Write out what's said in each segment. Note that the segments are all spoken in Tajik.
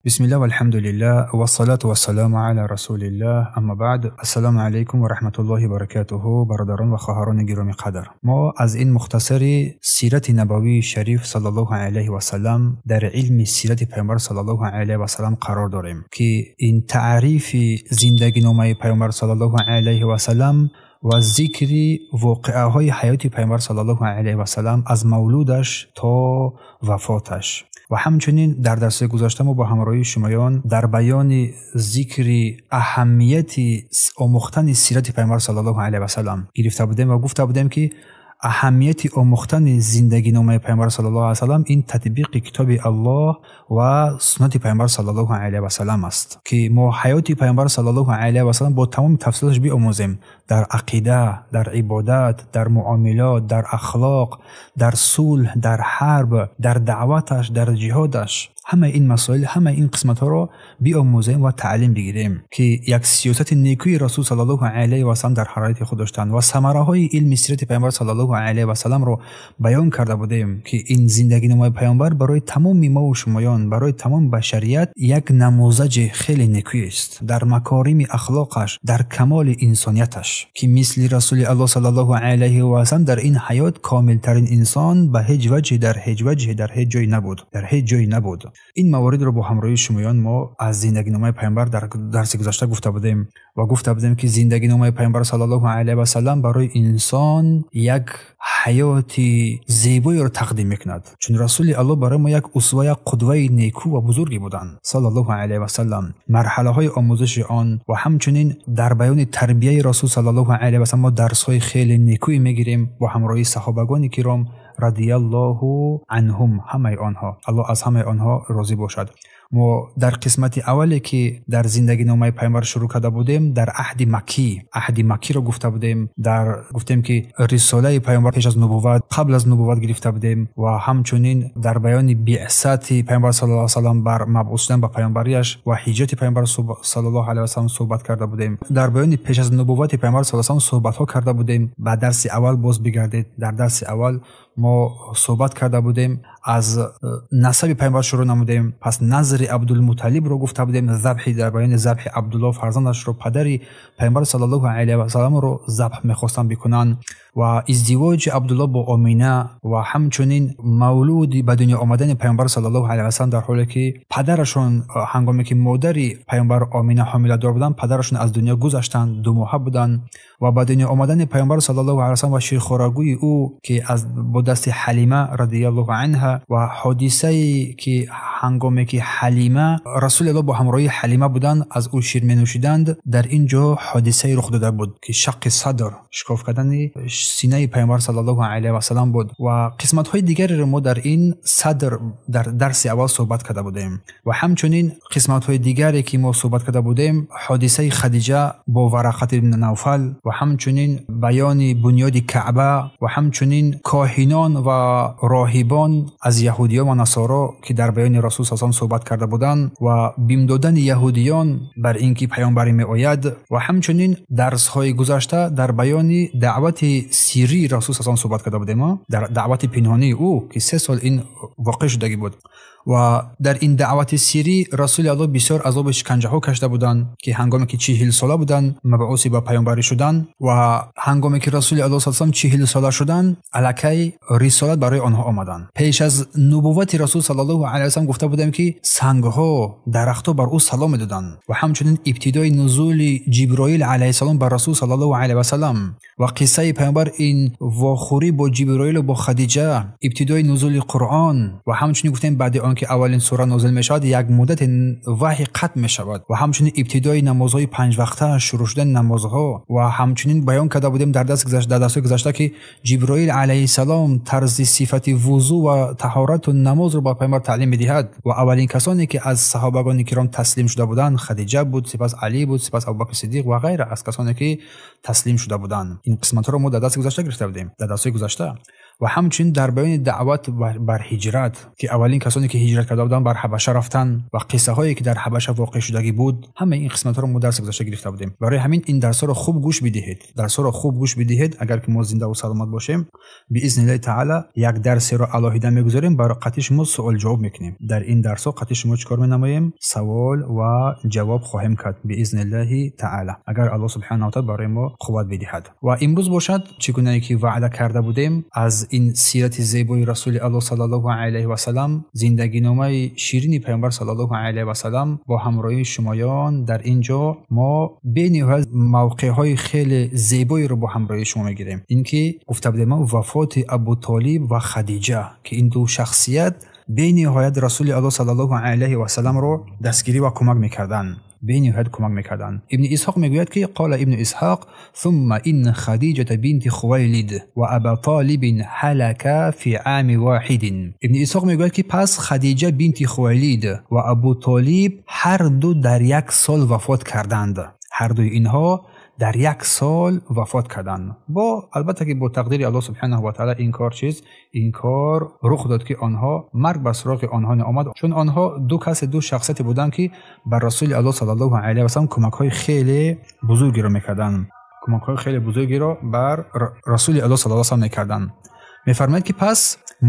Бисмиллах валхамдулиллах, вассалату вассаламу аля расулиллах, амма баъд. Ассалому алайкум ва раҳматуллоҳи ва баракатуҳу, бародарон ва хоҳарони гиромӣ қадр. Мо аз ин мухтасари сирати набавии шариф саллаллоҳу алайҳи васаллам дар илми сирати паёмбар саллаллоҳу алайҳи васаллам қарор дорем, ки ин таърифи зиндагиномаи паёмбар саллаллоҳу алайҳи васаллам ва зикри воқеаҳои ҳаёти паёмбар саллаллоҳу алайҳи васаллам аз мавлудаш то вафоташ. Ва ҳамчунин дар дарси гузашта мо бо ҳамроҳии шумоён дар баёни зикри аҳамияти омӯхтани сирати паёмбар саллаллоҳу алайҳи васаллам гирифта будем ва гуфта будем, ки аҳамияти омӯхтани зиндагиномаи паёмбар саллаллоҳу алайҳи васаллам ин татбиқи китоби Аллоҳ ва суннати паёмбар саллаллоҳу алайҳи васаллам аст, ки мо ҳаёти паёмбар саллаллоҳу алайҳи васаллам бо тамоми тафсилоташ биомӯзем дар ақида, дар ибодат, дар муомилот, дар ахлоқ, дар сулҳ, дар ҳарб, дар даъваташ, дар ҷиҳодаш. Ҳамаи ин масоил, ҳамаи ин қисматҳоро биомӯзем ва таълим бигирем, ки як сиёсати некӯи расул саллаллоҳу алайҳи васаллам дар ҳарорати худ доштанд ва самараҳои илми сирати паёмбар саллаллоҳу алайҳи васалламро баён карда будем, ки ин зиндагиномаи паёмбар барои тамоми мо ва шумоён, барои тамоми башарият як намузаҷи хеле некӯист дар макорими ахлоқаш, дар камоли инсонияташ, ки мисли расули Аллоҳ саллаллоҳу алайҳи васаллам дар ин ҳаёт комилтарин инсон ба ҳеҷ ваҷҳе, дар ҳеҷ ваҷҳе, дар ҳеҷ ҷой набуд, дар ҳеҷ ҷой набуд. Ин маворидро бо ҳамроҳии шумоён мо аз зиндагиномаи паёмбар дар дарси гузашта гуфта будем ва гуфта будем, ки зиндагиномаи паёмбар саллаллоҳу алайҳи васаллам барои инсон як ҳаёти зебоеро тақдим мекунад, чун расули Аллоҳ барои мо як усва, як қудваи некӯ ва бузурге буданд саллаллоҳу алайҳи васаллам. Марҳалаҳои омӯзиши он ва ҳамчунин дар баёни тарбияи расул саллаллоҳу алайҳи васаллам мо дарсҳои хеле некӯе мегирем бо ҳамроҳии саҳобагони киром радияллоҳу анҳум, ҳамаи онҳо, Аллоҳ аз ҳамаи онҳо розӣ бошад. Мо дар қисмати аввале, ки дар зиндагиномаи паёмбар шурӯъ карда будем, дар аҳди маккӣ, аҳди маккиро гуфта будем, дар гуфтем, ки рисолаи паёмбар пеш аз нубувват, қабл аз нубувват гирифта будем ва ҳамчунин дар баёни биъсати паёмбар саллаллоҳу алайҳи васаллам бар мабъус шудан ба паёмбарияш ва ҳиҷрати паёмбар саллаллоҳу алайҳи васаллам суҳбат карда будем. Дар баёни пеш аз нубуввати паёмбар саллаллоҳу алайҳи васаллам суҳбатҳо карда будем. Ба дарси аввал боз бигардед. Дар дарси аввал мо суҳбат карда будем, аз насаби паёмбар шурӯъ намудем, пас назри Абдулмуталлибро гуфта будем, забҳи, дар баёни забҳи Абдуллоҳ фарзандашро, падари паёмбар саллаллоҳу алайҳи васалламро забҳ мехостанд бикунанд, ва издивоҷи Абдуллоҳ бо Омина ва ҳамчунин мавлуди ба дунё омадани паёмбар саллаллоҳу алайҳи васаллам дар ҳоле ки падарашон, ҳангоме ки модари паёмбар Омина ҳомиладор буданд, падарашон аз дунё гузаштанд, думоҳа буданд, ва ба дунё омадани паёмбар саллаллоҳу алайҳи васаллам ва ширхорагӯи ӯ, ки аз бо дасти Ҳалима радияллоҳу анҳа, ва ҳодисае ки ҳангоме ки Ҳалима, расули Аллоҳ бо ҳамроҳии Ҳалима буданд, аз ӯ шир менӯшиданд, дар ин ҷо ҳодисае рух дода буд, ки шаққи садр, шикоф кардани синаи паёмбар саллаллоҳу алайҳи васаллам буд. Ва қисматҳои дигареро мо дар ин садр дар дарси аввал суҳбат карда будем. Ва ҳамчунин қисматҳои дигаре ки мо суҳбат карда будем, ҳодисаи Хадиҷа бо Варақат ибн Навфал ва ҳамчунин баёни бунёди Каъба ва ҳамчунин коҳинон ва роҳибон аз яҳудиён ва насоро, ки дар баёни расул саллаллоҳу алайҳи васаллам суҳбат карда буданд, ва бим додани яҳудиён бар ин ки паёмбаре меояд, ва ҳамчунин дарсҳои гузашта дар баёни даъвати сирии расул саллаллоҳу алайҳи васаллам суҳбат карда будем, дар даъвати пинҳонии ӯ, ки 3 сол ин воқеъ шудагӣ буд. Ва дар ин даъвати сирӣ расули Аллоҳ бисёр азобу шиканҷаҳо кашида буданд, ки ҳангоме ки 40 сола буданд мабъуси ба паёмбарӣ шуданд, ва ҳангоме ки расули Аллоҳ саллаллоҳу алайҳи васаллам 40 сола шуданд, аллакай рисолат барои онҳо омаданд. Пеш аз нубуввати расул саллаллоҳу алайҳи васаллам гуфта будем, ки сангҳо, дарахтҳо бар ӯ салом медоданд, ва ҳамчунин ибтидои нузули Ҷиброил алайҳиссалом бар расул саллаллоҳу алайҳи васаллам ва қиссаи паёмбар ин вохӯрӣ бо Ҷиброил ва бо Хадиҷа, ибтидои нузули Қуръон, ва ҳамчунин гуфтем баъди он ки аввалин сура нозил мешавад, як муддати ваҳй қатъ мешавад, ва ҳамчунин ибтидои намозҳои панҷвақта, шурӯъ шудани намозҳо, ва ҳамчунин баён карда будем дар дарсҳои гузашта, ки Ҷиброил алайҳиссалом тарзи сифати вузӯ ва таҳорату намозро ба паёмбар таълим медиҳад. Ва аввалин касоне ки аз саҳобагони киром таслим шуда буданд, Хадиҷа буд, сипас Алӣ буд, сипас Абубакр Сиддиқ ва ғайра аз касоне ки таслим шуда буданд. Ин қисматҳоро мо дар дарси гузашта гирифта будем, дар дарсҳои гузашта. ва ҳамчунин дар баёни даъват бар ҳиҷрат, ки аввалин касоне ки ҳиҷрат карда буданд бар ҳабаша рафтанд ва қиссаҳое ки дар ҳабаша воқеъ шудагӣ буд, ҳамаи ин қисматҳоро мо дарси гузашта гирифта будем. Барои ҳамин ин дарсҳоро хуб гӯш бидиҳед. Дарсҳоро хуб гӯш бидиҳед. Агар ки мо зинда ва саломат бошем, биизниллаҳи таъала як дарсеро алоҳида мегузорем, барои қатъи шумо суол ҷавоб мекунем. Дар ин дарсҳо қатъи шумо чӣ кор менамоем? Савол ва ҷавоб хоҳем кард биизниллаҳи таъала, агар Аллоҳ субҳонаҳу ва таъала барои мо қувват бидиҳад. Ва имрӯз бошад, чӣ гунае ки ваъда карда будем, аз ин сирати зебои Расули Аллоҳ саллаллоҳу алайҳи васаллам, зиндагиномаи ширини Паёмбар саллаллоҳу алайҳи васаллам бо ҳамроҳии шумоён дар ин ҷо мо бениҳоят мавқеъҳои хеле зебоеро бо ҳамроҳии шумо мегирем. Ин ки гуфта будем вафоти Абутолиб ва Хадиҷа, ки ин ду шахсият бениҳоят Расули Аллоҳ саллаллоҳу алайҳи васалламро дастгирӣ ва кӯмак мекарданд. Бениҳоят кӯмак мекарданд. Ибни Исҳоқ мегӯяд ки қола Ибни Исҳоқ ثم إن خديجة بنت خويلد وأبا طالب هلكا في عام واحد. Ибни Исҳоқ мегӯяд ки пас Хадиҷа бинти Хувайлид ва Абу Толиб ҳар ду дар як сол вафот карданд. Ҳар дуи инҳо дар як сол вафот карданд. Бо албатта ки бо тақдири Аллоҳ субҳонаҳу ва таъала ин кор чиз, ин кор рух дод ки онҳо марг ба суроғи онҳо наомад, чун онҳо ду касе, ду шахсияте буданд ки бар Расули Аллоҳ саллаллоҳу алайҳи васаллам кӯмакҳои хеле бузургеро мекарданд. Кӯмакҳои хеле бузургеро бар Расули Аллоҳ саллаллоҳу алайҳи васаллам мекарданд. Мефармояд ки пас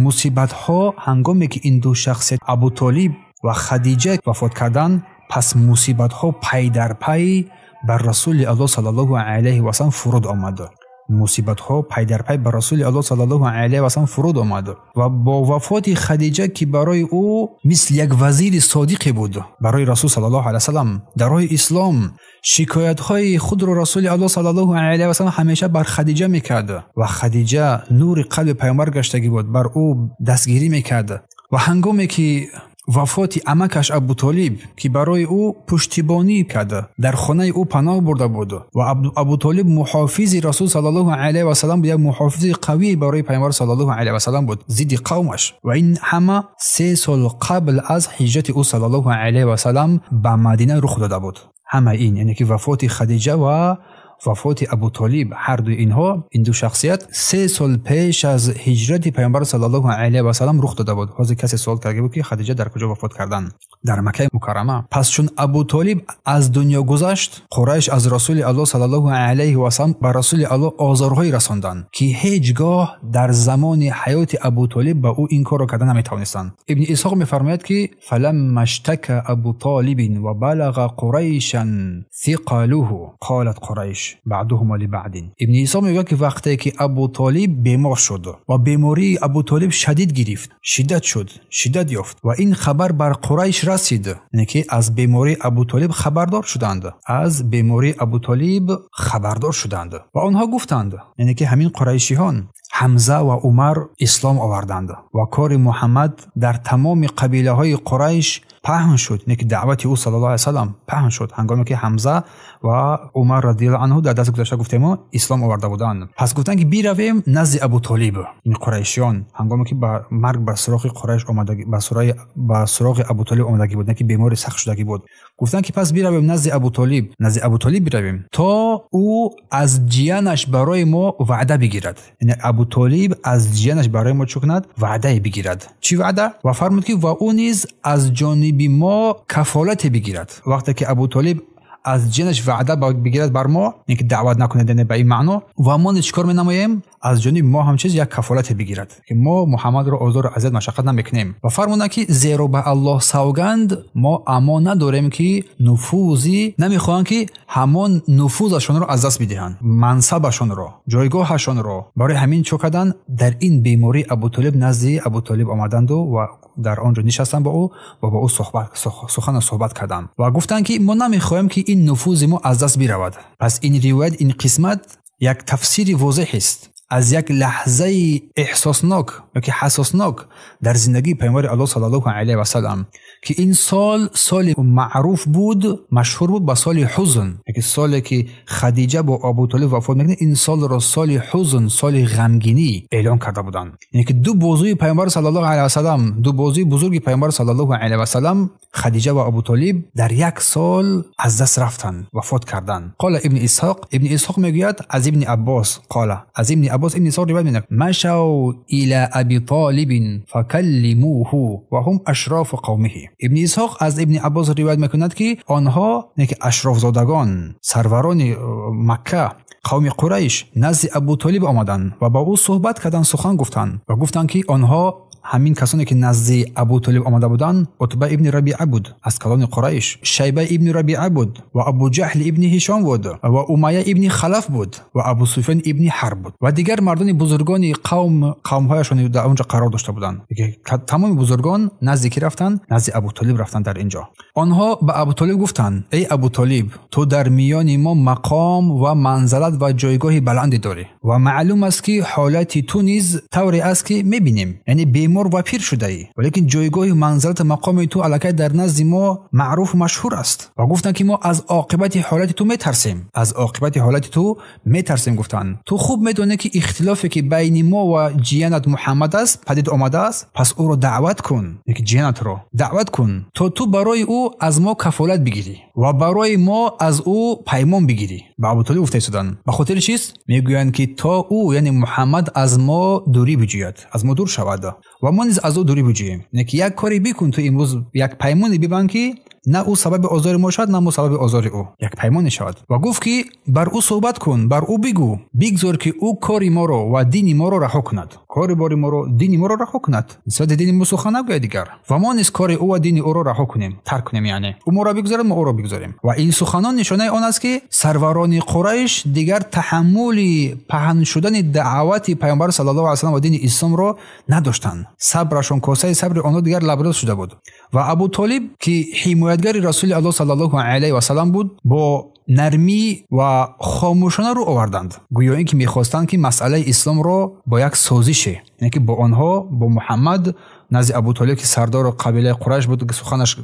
мусибатҳо ҳангоме ки ин ду шахсият Абу Толиб ва Хадиҷа вафот карданд, пас мусибатҳо пай дар пай бар Расули Аллоҳ саллаллоҳу алайҳи васаллам фуруд омад. Мусибатҳо пай дар пай бар Расули Аллоҳ саллаллоҳу алайҳи васаллам фуруд омад ва бо вафоти Хадиҷа, ки барои ӯ мисли як вазири содиқе буд барои Расул саллаллоҳу алайҳи васаллам дар роҳи ислом, шикоятҳои худро Расули Аллоҳ саллаллоҳу алайҳи васаллам ҳамеша бар Хадиҷа мекард ва Хадиҷа нури қалби Паёмбар гаштагӣ буд, бар ӯ дастгирӣ мекард. Ва ҳангоме ки вафоти амакаш Абутолиб, ки барои ӯ пуштибонӣ кард, дар хонаи ӯ паноҳ бурда буд ва Абутолиб муҳофизи Расул саллаллоҳу алайҳи васаллам буд, як муҳофизи қавӣ барои Паёмбар саллаллоҳу алайҳи васаллам буд зидди қавмаш. Ва ин ҳама 3 сол қабл аз ҳиҷрати ӯ саллаллоҳу алайҳи васаллам ба Мадина рух дода буд. Ҳама ин, яъне ки вафоти Хадиҷа ва вафоти Абутолиб, ҳар дуи инҳо, ин ду шахсият 3 сол пеш аз ҳиҷрати Паёмбар саллаллоҳу алайҳи васаллам рух дода буд. Ҳозир касе суол карда буд ки Хадиҷа дар куҷо вафот карданд? Дар Маккаи Мукаррама. Пас чун Абутолиб аз дунё гузашт, Қурайш аз Расули Аллоҳ саллаллоҳу алайҳи васаллам ба Расули Аллоҳ озорҳое расонданд, ки ҳеҷ гоҳ дар замони ҳаёти Абутолиб ба ӯ ин корро карда наметавонистанд. Ибни Исҳоқ мефармояд ки фаламма اشتكى أبو طالب وبلغ قريشا ثقله قالت قريش بعضهم لبعض. Ибни Исҳоқ мегӯяд ки вақте ки Абутолиб бемор шуд ва бемории Абутолиб шадид гирифт, шиддат шуд, шиддат ёфт ва ин хабар бар Қурайш расид, яъне ки аз бемории Абутолиб хабардор шуданд, аз бемории Абутолиб хабардор шуданд ва онҳо гуфтанд, яъне ки ҳамин қурайшиҳон Ҳамза ва Умар ислом оварданд ва кори Муҳаммад дар тамоми қабилаҳои Қурайш паҳн шуд, яъне ки даъвати ӯ саллаллоҳу алайҳи васаллам паҳн шуд ҳангоме ки Ҳамза ва Умар радиаллоҳу анҳу дар дасти гузашта гуфтем ислом оварда буданд. Пас гуфтанд ки биравем назди Абутолиб, ин қурайшиён ҳангоме ки ба марг ба суроғи Қурайш омадагӣ, ба суроғи Абутолиб омадагӣ буд, яъне ки бемори сахт шудагӣ буд. Гуфтанд ки пас биравем назди Абутолиб, назди Абутолиб биравем то ӯ аз ҷиянаш барои мо ваъда бигирад. Яъне Абутолиб аз ҷиянаш барои мо чӣ кунад? Ваъдае бигирад. Чӣ ваъда? Ва фармуд ки ва ӯ низ аз ҷониби мо кафолате бигирад. Вақте ки Абутолиб аз ҷиянаш ваъда бигирад бар мо, яъне ки даъват накунад, яъне ба ин маъно, ва мо низ чӣ кор менамоем? Аз ҷониби мо ҳам чиз як кафолате бигирад ки мо Муҳаммадро озору азият машаққат намекунем. Ва фармуданд ки зеро ба Аллоҳ савганд мо амон надорем ки нуфузи намехоҳанд ки ҳамон нуфузашонро аз даст бидиҳанд, мансабашонро, ҷойгоҳашонро. Барои ҳамин чӣ карданд? Дар ин беморӣ Абутолиб назди Абутолиб омаданду ва дар он ҷо нишастанд бо ӯ ва бо ӯ сухану суҳбат карданд ва гуфтанд ки мо намехоҳем ки ин нуфузи мо аз даст биравад. Пас ин ривоят, ин қисмат як тафсири возеҳ аст аз як лаҳзаи эҳсоснок ёки ҳассоснок дар зиндагии Паёмбари Аллоҳ саллаллоҳу алайҳи васаллам, ки ин сол соли маъруф буд, машҳур буд ба соли ҳузн, яки соле ки Хадиҷа бо Абутолиб вафот мекунад, ин солро соли ҳузн, соли ғамгинӣ эълон карда буданд. Яъне ки ду бозуи Паёмбар саллаллоҳу алайҳи васаллам, ду бозуи бузурги Паёмбар саллаллоҳу алайҳи васаллам, Хадиҷа ва Абутолиб дар як сол аз даст рафтанд, вафот карданд. Қола Ибни Исҳоқ, Ибни Исҳоқ мегӯяд аз Ибни Аббос, қола аз Ибни Аббос ибн Исҳоқ ривоят мекунад: машав ила Аби Толиб факаллимуҳу ва ҳум ашрофу қавмиҳи. Ибн Исҳоқ аз Ибн Аббос ривоят мекунад, ки онҳо, ки ашрофзодагон, сарварони Макка, қавми Қурайш, назди Абу Толиб омаданд ва ба ӯ суҳбат карданд, сухан гуфтанд ва гуфтанд, ки онҳо ҳамин касоне ки назди Абу Толиб омада буданд, Утба ибн Рабиа буд аз калони Қурайш, Шайба ибн Рабиа буд ва Абу Ҷаҳл ибн Ҳишом буд ва Умайя ибн Халаф буд ва Абу Суфён ибн Ҳарб буд ва дигар мардони бузургони қавмҳояшон дар онҷо қарор дошта буданд. Тамоми бузургон назди ки рафтанд? Назди Абу Толиб рафтанд. Дар инҷо онҳо ба Абу Толиб гуфтанд: эй Абу Толиб, ту дар миёни мо мақом ва манзалат ва ҷойгоҳи баланде дорӣ ва маълум аст, ки ҳолати ту низ тавре аст, ки мебинем, яъне бемор ва пир шудаӣ, валекин ҷойгоҳи манзалат мақоми ту аллакай дар назди мо маъруф машҳур аст. Ва гуфтанд, ки мо аз оқибати ҳолати ту метарсем, аз оқибати ҳолати ту метарсем. Гуфтанд: ту хуб медонӣ, ки ихтилофе ки байни мо ва ҷиянат Муҳаммад аст падид омадааст, пас ӯро даъват кун, яки ҷиянатро даъват кун, то ту барои ӯ аз мо кафолат бигирӣ ва барои мо аз ӯ паймон бигирӣ. Ба Абу Толиб гуфта истоданд. Ба хотири чист? Мегӯянд, ки то ӯ, яъне Муҳаммад, аз мо дурӣ биҷӯяд, аз мо дур шавад ва мо низ аз ӯ дурӣ биҷӯем. Яъне ки як коре бикун, ту имрӯз як паймоне бибанд, ки на ӯ сабаби озори мо шавад, на мо сабаби озори ӯ. Як паймоне шавад. Ва гуфт, ки бар ӯ суҳбат кун, бар ӯ бигӯ, бигзор, ки ӯ кори моро ва дини моро раҳо кунад, кори бори моро, дини моро раҳо кунад, нисбати дини мо сухан нагӯяд дигар, ва мо низ кори ӯ ва дини ӯро раҳо кунем, тарк кунем, яъне ӯ моро бигзорад, мо ӯро бигзорем. Ва ин суханон нишонаи он аст, ки сарварони Қурайш дигар таҳаммули паҳн шудани даъвати Паёмбар саллаллоҳу алайҳи васаллам ва дини исломро надоштанд. Сабрашон, косаи сабри онҳо дигар лабрез шуда буд. Ва Абу Толиб, ки ҳимоятгари Расули Аллоҳ саллаллоҳу алайҳи васаллам буд, бо нармӣ ва хомӯшона рӯ оварданд, гӯё ин ки мехостанд, ки масъалаи исломро бо як созише, яъне ки бо онҳо, бо Муҳаммад, назди Абу Толиб, ки сардору қабилаи Қурайш буд, суханаш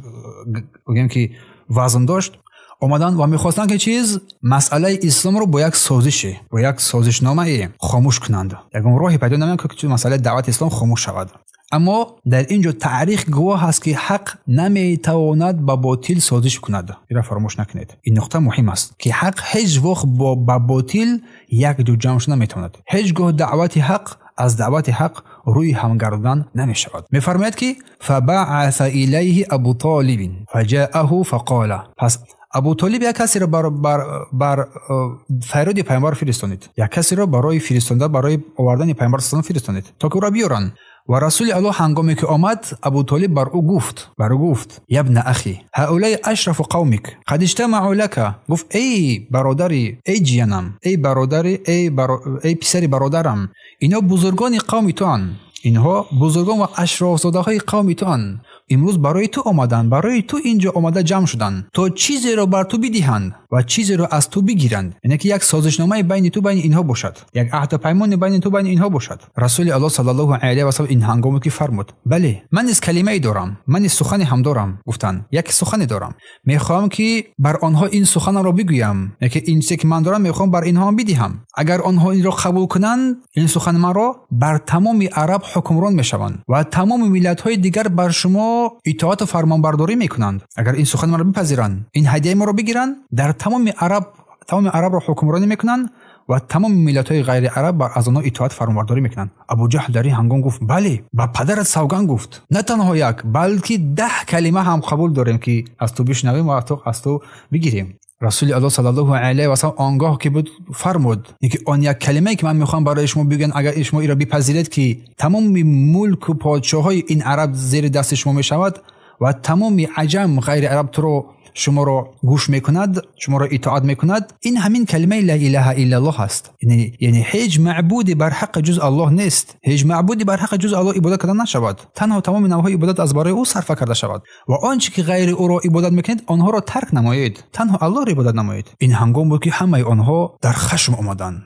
гӯем ки вазн дошт, омаданд ва мехостанд, ки чиз масъалаи исломро бо як созише, бо як созишномае хомӯш кунанд. Ягон роҳе пайдо намекунад, ки масъалаи даъвати ислом хомӯш шавад. Аммо дар ин ҷо таърих гувоҳ аст, ки ҳақ наметавонад ба ботил созиш кунад. Инро фаромӯш накунед. Ин нуқта муҳим аст, ки ҳақ ҳеҷ вақт ба ботил як ҷо ҷамъ шуда наметавонад. Ҳеҷ гоҳ даъвати ҳақ аз даъвати ҳақ рӯи ҳамгардодан намешавад. Мефармояд, ки фабаъаса илайҳи Абу Толибин фаҷаъаҳу фақола. Пас Абу Толиб як касеро бар фарёди Паёмбар фиристонид, як касеро барои фиристонда, барои овардани Паёмбар саллаллоҳу фиристонид, то ки ӯро биёранд. Ва Расули Аллоҳ ҳангоме ки омад, Абу Толиб бар ӯ гуфт: ябна ахи, ҳаулаи ашрафу қавмик қад иҷтамаъу лака. Гуфт: эй бародари, эй ҷиянам, эй бародари, эй писари бародарам, ино бузургони қавми туанд, инҳо бузургон ва ашрофзодаҳои қавми туанд, имрӯз барои ту омаданд, барои ту инҷо омада ҷамъ шуданд, то чизеро бар ту бидиҳанд ва чизеро аз ту бигиранд, яъне ки як созишномаи байни ту байни инҳо бошад, як аҳду паймоне байни ту байни инҳо бошад. Расули Аллоҳ саллаллоҳу алайҳи васаллам ин ҳангоме ки фармуд: бале, ман низ калимае дорам, ман низ сухане ҳам дорам. Гуфтанд: як сухане дорам, мехоҳам, ки бар онҳо ин суханамро бигӯям, яъне ки ин чизе ки ман дорам мехоҳам бар инҳо ҳам бидиҳам. Агар онҳо инро қабул кунанд, ин сухани маро, бар тамоми араб ҳукмрон мешаванд ва тамоми миллатҳои дигар бар шумо итоату фармонбардорӣ мекунанд. Агар ин сухани маро бипазиранд, ин ҳадияи маро бигиранд, дар тамоми араб, тамоми арабро ҳукмронӣ мекунанд ва тамоми миллатҳои ғайри араб аз онҳо итоат фармонбардорӣ мекунанд. Абу Ҷаҳл дар ин ҳангом гуфт: бале, ба падарат савганд, гуфт, на танҳо як, балки 10 калима ҳам қабул дорем, ки аз ту бишнавем ва аз ту бигирем. Расули Аллоҳ саллаллоҳу алайҳи васаллам он гоҳ ки буд фармуд, ки он як калимае ки ман мехоҳам барои шумо бигӯям, агар шумо инро бипазиред, ки тамоми мулку подшоҳои ин араб зери дасти шумо мешавад ва тамоми аҷам ғайри араб туро шуморо гӯш мекунад, шуморо итоат мекунад, ин ҳамин калимаи ла илаҳа иллаллоҳ аст. Яъне ҳеҷ маъбуде бар ҳаққи ҷуз Аллоҳ нест, ҳеҷ маъбуде бар ҳаққи ҷуз Аллоҳ ибодат карда нашавад, танҳо тамоми навъҳои ибодат аз барои ӯ сарфа карда шавад ва он чи ки ғайри ӯро ибодат мекунед, онҳоро тарк намоед, танҳо Аллоҳро ибодат намоед. Ин ҳангом буд, ки ҳамаи онҳо дар хашм омаданд,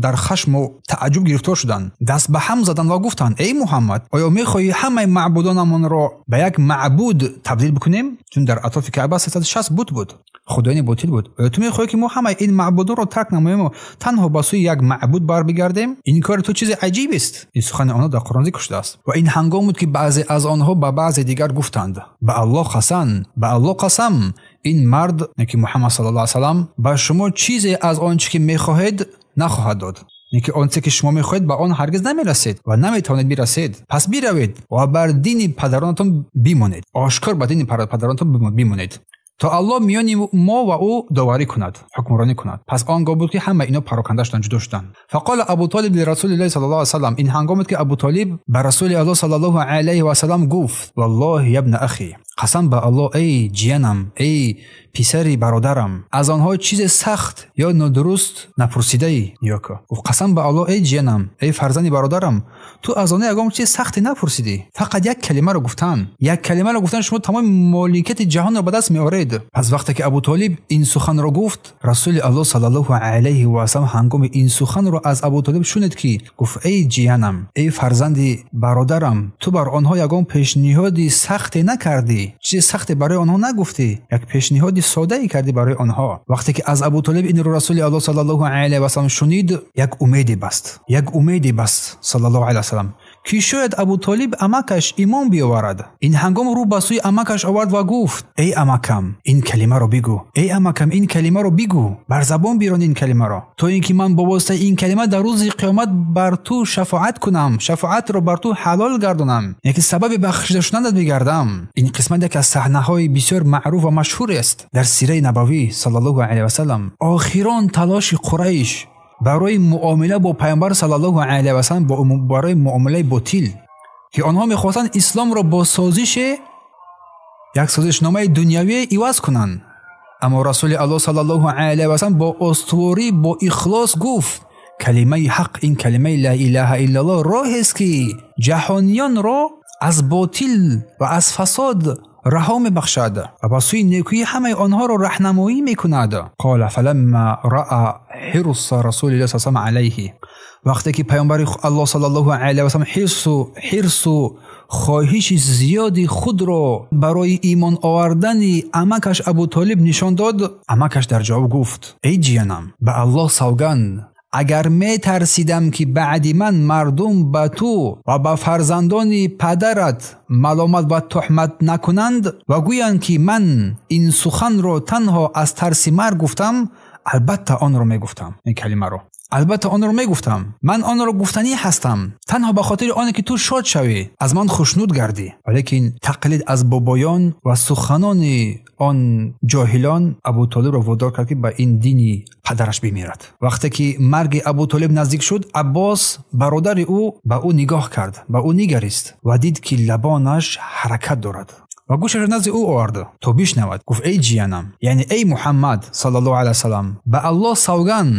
дар хашму таъаҷҷуб гирифтор шуданд, даст ба ҳам заданд ва гуфтанд: эй Муҳаммад, оё мехоҳӣ ҳамаи маъбудонамонро ба як маъбуд табдил бикунем? Чун дар атрофи Каъба 360 бут буд, худоёни ботил буд. Оё ту мехоҳӣ, ки мо ҳамаи ин маъбудонро тарк намоем ва танҳо ба сӯи як маъбуд барбигардем? Ин кори ту чизи аҷибест. Ин сухани онҳо дар Қуръон зикр шудааст. Ва ин ҳангом буд, ки баъзе аз онҳо ба баъзе дигар гуфтанд: ба Аллоҳ қасам, ба Аллоҳ қасам, ин мард, ки Муҳаммад саллаллоҳу алайҳи васаллам, ба шумо чизе аз он чи ки мехоҳед нахоҳад дод. Яъне он чизе ки шумо мехоҳед ба он ҳаргиз намерасед ва наметавонед бирасед. Пас биравед ва бар дини падаронатон бимонед. Ошкор ба дини падаронатон бимонед. То Аллоҳ миёни мо ва ӯ доварӣ кунад, ҳукмронӣ кунад. Пас он гоҳ буд ки ҳама ино пароканда шуданд, ҷудо шуданд. Фақола Абу Толиб лирасулиллаҳи саллаллоҳу алайҳи васаллам. Ин ҳангом буд ки Абу Толиб ба Расули Аллоҳ саллаллоҳу алайҳи васаллам гуфт: валлоҳи ябна ахи, қасам ба Аллоҳ, эй ҷиянам, эй писари бародарам, аз онҳо чизе сахт ё нодуруст напурсидаӣ. Нигоҳ кун. Гуфт: қасам ба Аллоҳ, эй ҷиянам, эй фарзанди бародарам, ту аз онҳо ягон чизи сахте напурсидӣ. Фақат як калимаро гуфтан. Як калимаро гуфтан шумо тамоми моликияти ҷаҳонро ба даст меоред. Пас вақте ки Абу Толиб ин суханро гуфт, Расули Аллоҳ саллаллоҳу алайҳи васаллам ҳангоми ин суханро аз Абу Толиб шунид ки гуфт: эй ҷиянам, эй фарзанди бародарам, ту бар онҳо ягон пешниҳоди сахте накардӣ, чизи сахте барои онҳо нагуфтӣ, як пешниҳоди содае кардӣ барои онҳо. Вақте ки аз Абу Толиб инро Расули Аллоҳ саллаллоҳу алайҳи васаллам шунид, як умеде баст, як умеде баст саллаллоҳу алайҳи васаллам, ки шояд Абу Толиб амакаш имон биёварад. Ин ҳангом рӯ ба сӯи амакаш овард ва гуфт: эй амакам, ин калимаро бигӯ, эй амакам, ин калимаро бигӯ, бар забон бирон ин калимаро, то ин ки ман бо воситаи ин калима дар рӯзи қиёмат бар ту шафоат кунам, шафоатро бар ту ҳалол гардонам, яъне ки сабаби бахшида шуданат бигардам. Ин қисмат яке аз саҳнаҳои бисёр маъруф ва машҳур аст дар сираи набавӣ саллаллоҳу алайҳи васаллам. Охирон талоши Қурайш барои муомила бо Пайғамбар саллаллоҳу алайҳи васаллам, барои муомилаи ботил, ки онҳо мехостанд исломро бо созише, як созишномаи дунявӣ иваз кунанд. Аммо Расули Аллоҳ саллаллоҳу алайҳи васаллам бо устуворӣ, бо ихлос гуфт: калимаи ҳақ, ин калимаи ла илаҳа иллаллоҳ роҳест ки ҷаҳониёнро аз ботил ва аз фасод раҳо мебахшад ва ба сӯи некӯӣ ҳамаи онҳоро раҳнамоӣ мекунад. Қола фаламма раъа ҳирса расулиллаҳи саллаллоҳу алайҳи васаллам алайҳи. Вақте ки Пайғамбари Аллоҳ саллаллоҳу алайҳи васаллам ҳирсу хоҳиши зиёди худро барои имон овардани амакаш Абу Толиб нишон дод, амакаш дар ҷавоб гуфт: эй ҷиянам, ба Аллоҳ савганд, агар метарсидам ки баъди ман мардум ба ту ва ба фарзандони падарат маломат ва туҳмат накунанд ва гӯянд ки ман ин суханро танҳо аз тарси марг гуфтам, албатта онро мегуфтам, ин калимаро албатта онро мегуфтам, ман онро гуфтанӣ ҳастам танҳо ба хотири оне ки ту шод шавӣ, аз ман хушнуд гардӣ. Валекин тақлид аз бобоён ва суханони он ҷоҳилон Абу Толибро водор кард ки ба ин дини падараш бимирад. Вақте ки марги Абу Толиб наздик шуд, Аббос бародари ӯ ба ӯ нигоҳ кард, ба ӯ нигарист ва дид ки лабонаш ҳаракат дорад ва гӯшашро назди ӯ овард то бишнавад. Гуфт: эй ҷиянам, яъне эй Муҳаммад саллаллоҳу алайҳи васаллам, ба Аллоҳ савганд,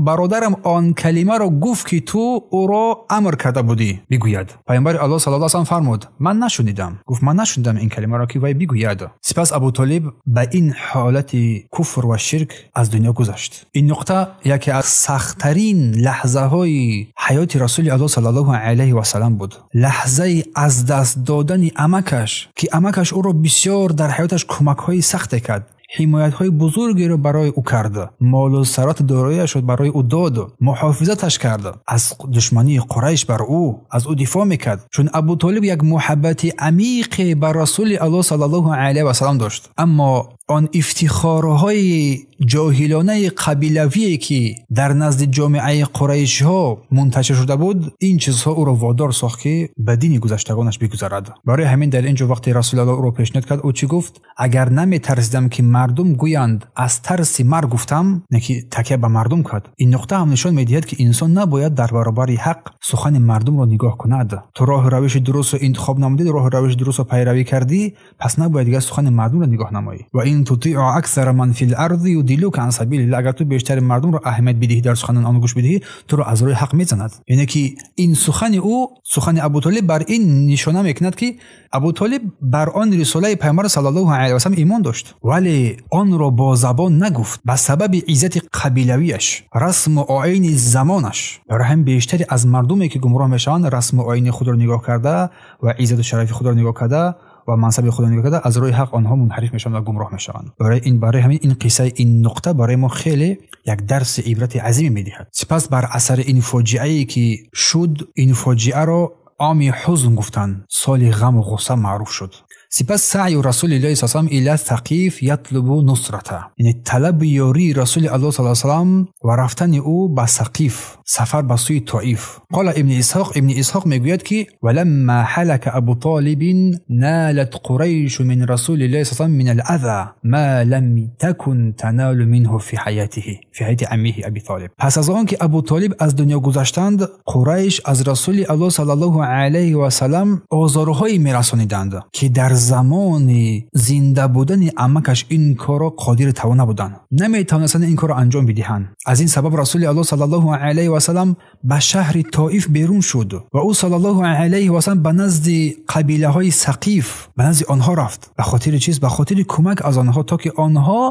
бародарам он калимаро гуфт ки ту ӯро амр карда будӣ бигӯяд. Пайғамбари Аллоҳ саллаллоҳу алайҳи васаллам фармуд: ман нашунидам. Гуфт: ман нашунидам ин калимаро ки вай бигӯяд. Сипас Абу Толиб ба ин ҳолати куфр ва ширк аз дунё гузашт. Ин нуқта яке аз сахттарин лаҳзаҳои ҳаёти Расули Аллоҳ саллаллоҳу алайҳи васаллам буд. Лаҳзаи аз даст додани амакаш, ки амакаш ӯро бисёр дар ҳаёташ кӯмакҳои сахте кард, ҳимоятҳои бузургеро барои ӯ кард, молу сарвату дорояшро барои ӯ дод, муҳофизаташ кард, аз душмании Қурайш бар ӯ, аз ӯ дифоъ мекард. Чун Абу Толиб як муҳаббати амиқе ба Расули Аллоҳ саллаллоҳу алайҳи васаллам дошт, аммо он ифтихорҳои ҷоҳилонаи қабилавие ки дар назди ҷомеаи қурайшиҳо мунташир шуда буд, ин чизҳо ӯро водор сохт ки ба дини гузаштагонаш бигузарад. Барои ҳамин дар ин ҷо вақте Расули Аллоҳ ӯро пешниҳод кард, ӯ чӣ гуфт? Агар наметарсидам ки мардум гӯянд аз тарси марг гуфтам, не ки такя ба мардум кард. Ин нуқта ҳам нишон медиҳад ки инсон набояд дар баробари ҳақ сухани мардумро нигоҳ кунад. Ту роҳу равиши дурустро интихоб намудӣ, роҳу равиши дурустро пайравӣ кардӣ, пас набояд дигар сухани мардумро нигоҳ намоӣ. Ва ин тутиъу аксара ман фил арзи юдиллука ан сабилиллаҳ, агар ту бештари мардумро аҳамият бидиҳӣ, дар суханон он гӯш бидиҳӣ, туро аз роҳи ҳақ мезанад. Яъне ки ин сухани ӯ, сухани Абу Толиб бар ин нишона мекунад ки Абу Толиб бар он рисолаи Пайғамбар саллаллоҳу алайҳи васаллам имон дошт, вале онро бо забон нагуфт ба сабаби иззати қабилавиаш, расму оини замонаш. Барои ҳамин бештари аз мардуме ки гумроҳ мешаванд, расму оини худро нигоҳ карда ва иззату шарафи худро нигоҳ карда ва мансаби худро нигоҳ карда аз роҳи ҳақ онҳо мунҳариф мешаванд ва гумроҳ мешаванд. Барои ҳамин ин қисса, ин нуқта барои мо хеле як дарси ибрати азиме медиҳад. Сипас бар асари ин фоҷиае ки шуд, ин фоҷиаро оми ҳузн гуфтанд, соли ғаму ғусса маъруф шуд. Сипас саъю Расулиллоҳи саллаллоҳу алайҳи васаллам ила Сақиф ятлубу нусрата, яъне талаби ёрии Расули Аллоҳ саллаллоҳу алайҳи васаллам ва рафтани ӯ ба Сақиф, сафар ба сӯи Тоиф. Қола Ибни Исҳоқ, Ибни Исҳоқ мегӯяд ки валамма ҳалака Абу Толибин налат Қурайшу мин Расулиллоҳи саллаллоҳу алайҳи васаллам мин ал-аза ма лам такун таналу минҳу фи ҳаятиҳи, фи ҳаяти аммиҳи Аби Толиб. Пас аз он ки Абу Толиб аз дунё гузаштанд, Қурайш аз Расули Аллоҳ саллаллоҳу алайҳи васаллам озорҳое мерасониданд, ки дар замони зинда будани амакаш ин корро қодир тавон набуданд, наметавонистанд ин корро анҷом бидиҳанд. Аз ин сабаб Расули Аллоҳ саллаллоҳу алайҳи васаллам ба шаҳри Тоиф берун шуд ва ӯ саллаллоҳу алайҳи васаллам ба назди қабилаҳои Сақиф, ба назди онҳо рафт. Ба хотири чиз? Ба хотири кӯмак аз онҳо, то ки онҳо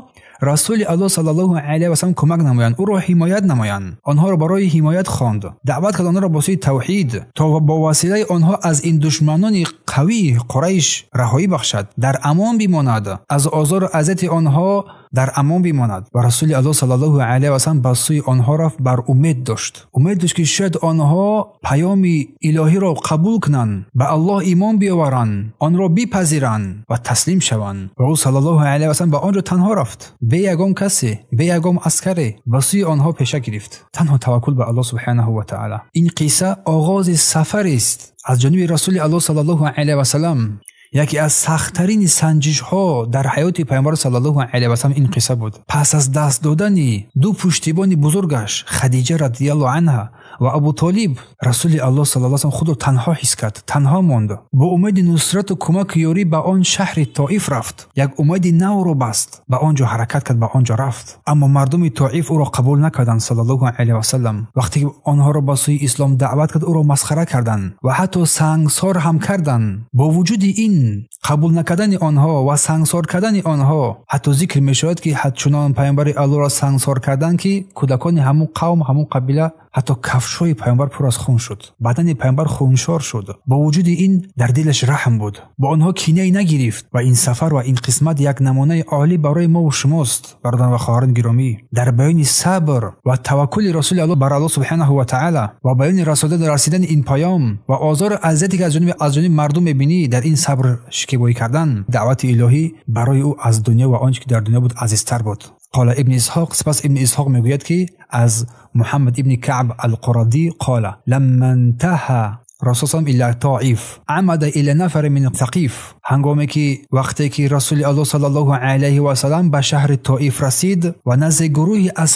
Расули Аллоҳ саллаллоҳу алайҳи васаллам кӯмак намоянд, ӯро ҳимоят намоянд. Онҳоро барои ҳимоят хонд, даъват кард онҳоро ба сӯи тавҳид, то бо василаи онҳо аз ин душманони қавии Қурайш раҳоӣ бахшад, дар амон бимонад, аз озору азияти онҳо дар амон бимонад. Ва Расули Аллоҳ саллаллоҳу алайҳи васаллам ба сӯи онҳо рафт, бар умед дошт, умед дошт ки шояд онҳо паёми илоҳиро қабул кунанд, ба Аллоҳ имон биёваранд, онро бипазиранд ва таслим шаванд. Ва ӯ саллаллоҳу алайҳи васаллам ба он ҷо танҳо рафт, бе ягон касе, бе ягон аскаре ба сӯи онҳо пеша гирифт, танҳо таваккул ба Аллоҳ субҳанаҳу ва таъала. Ин қисса оғози сафарест аз ҷониби Расули Аллоҳ саллаллоҳу алайҳи васаллам. Яке аз сахттарин санҷишҳо дар ҳаёти Пайғамбар саллаллоҳу алайҳи васаллам ин қисса буд. Пас аз даст додани ду пуштибони бузургаш Хадиҷа радиаллоҳу анҳа ва Абу Толиб, Расули Аллоҳ саллаллоҳу алайҳи васаллам худро танҳо ҳис кард, танҳо монд. Бо умеди нусрату кӯмаку ёрӣ ба он шаҳри Тоиф рафт, як умеди навро баст, ба он ҷо ҳаракат кард, ба он ҷо рафт. Аммо мардуми Тоиф ӯро қабул накарданд саллаллоҳу алайҳи васаллам. Вақте ки онҳоро ба сӯи ислом даъват кард, ӯро масхара карданд ва ҳатто сангсор ҳам карданд. Бо вуҷуди ин қабул накардани онҳо ва сангсор кардани онҳо, ҳатто зикр мешавад ки чунон Пайғамбари Аллоҳро сангсор карданд, ки кӯдакони ҳамун қавм, ҳамун қабила, ҳатто кафшҳои Пайғамбар пур аз хун шуд, бадани Пайғамбар хуншор шуд. Бо вуҷуди ин дар дилаш раҳм буд, бо онҳо кинае нагирифт. Ва ин сафар ва ин қисмат як намунаи олӣ барои мо ва шумост, бародарон ва хоҳарон гиромӣ, дар баёни сабр ва таваккули Расули Аллоҳ бар Аллоҳ субҳанаҳу ва таъала ва баёни расидани ин паём ва озору азияте ки аз ҷониби мардум мебинӣ, дар ин сабр шикебоӣ кардан, даъвати илоҳӣ барои ӯ аз дунё ва он чи ки дар дунё буд азизтар буд. Қола Ибни Исҳоқ, сипас Ибни Исҳоқ мегӯяд ки аз Муҳаммад ибни Каъб ал-Қурадӣ қола ламма интаҳа Расул саллаллоҳу ила Тоиф амада ила нафари мин Сақиф. Ҳангоме ки вақте ки Расули Аллоҳ саллаллоҳу алайҳи васаллам ба шаҳри Тоиф расид ва назди гурӯҳе аз